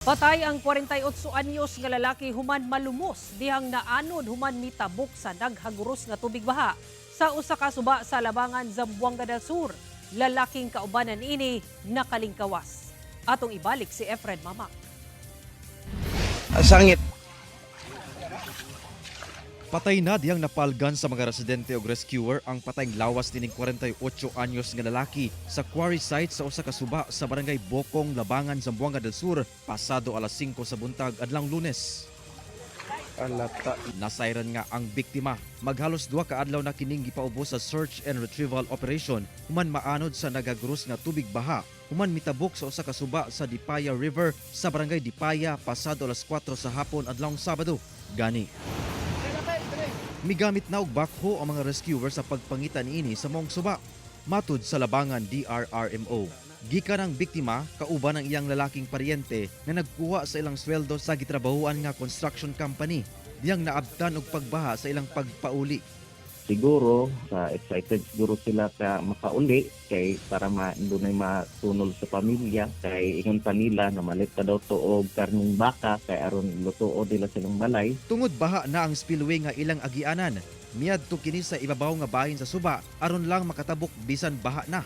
Patay ang 48 anyos nga lalaki human malumos dihang naanod human mitabok sa naghaguros nga tubig baha sa usa ka suba sa Labangan, Zamboanga del Sur. Lalaking kaubanan ini nakalingkawas. Atong ibalik si Efren Mamak. Sangit. Patay na diyang napalgan sa mga residente og rescuer ang patayng lawas nining 48 anyos nga lalaki sa quarry site sa usa ka suba sa barangay Bokong, Labangan, Zamboanga del Sur pasado alas 5 sa buntag adlawng Lunes. Alata. Nasayran nga ang biktima. Maghalos 2 ka adlaw na kining gipaubos sa search and retrieval operation human maanod sa nagagros nga tubig baha human mitabok sa usa ka suba sa Dipaya River sa barangay Dipaya pasado alas 4 sa hapon adlawng Sabado. Gani, migamit na og backhoe ang mga rescuer sa pagpangita niini sa maong suba. Matud sa Labangan DRRMO, gikan ang biktima kauban ang iyang lalaking paryente nga nagkuha sa ilang sweldo sa gitrabahuan nga construction company diyang naabtan og pagbaha sa ilang pagpauli. Siguro sa excited siguro sila ka makauli kay para ma dunay matunol sa pamilya, kay ingon pa nila namalit pa daw to og karning baka kay aron lutuo nila silang balay. Tungod baha na ang spillway nga ilang agianan, miadto kini sa ibabaw nga bahin sa suba aron lang makatabok bisan baha na.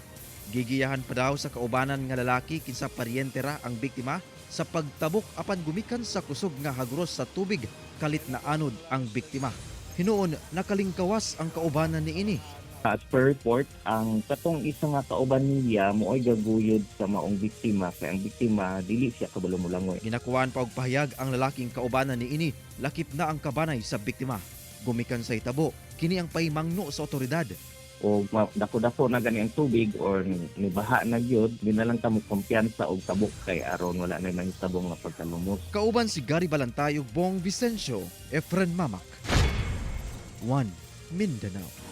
Gigiyahan pa daw sa kaubanan nga lalaki kinsa paryente ra ang biktima sa pagtabok, apan gumikan sa kusog nga hagros sa tubig kalit na anod ang biktima. Hinuon nakalingkawas ang kaubanan niini. As per report, ang katong isa nga kauban niya mo'y gaguyod sa maong biktima kay ang biktima dili siya kabalo molangoy. Ginakuhaan pa og pahayag ang lalaking kaubanan niini, lakip na ang kabanay sa biktima. Gumikan sa itabo, kini ang pahimangno sa otoridad. O dako-dako na gani ang tubig or ni baha na gyud, di na lang ta mo kumpiyansa og tabok kay aron wala na mahitabo nga pagkalumos. Kauban si Gary Balantay ug Bong Vicencio, Efren Mamak. 1 Mindanao.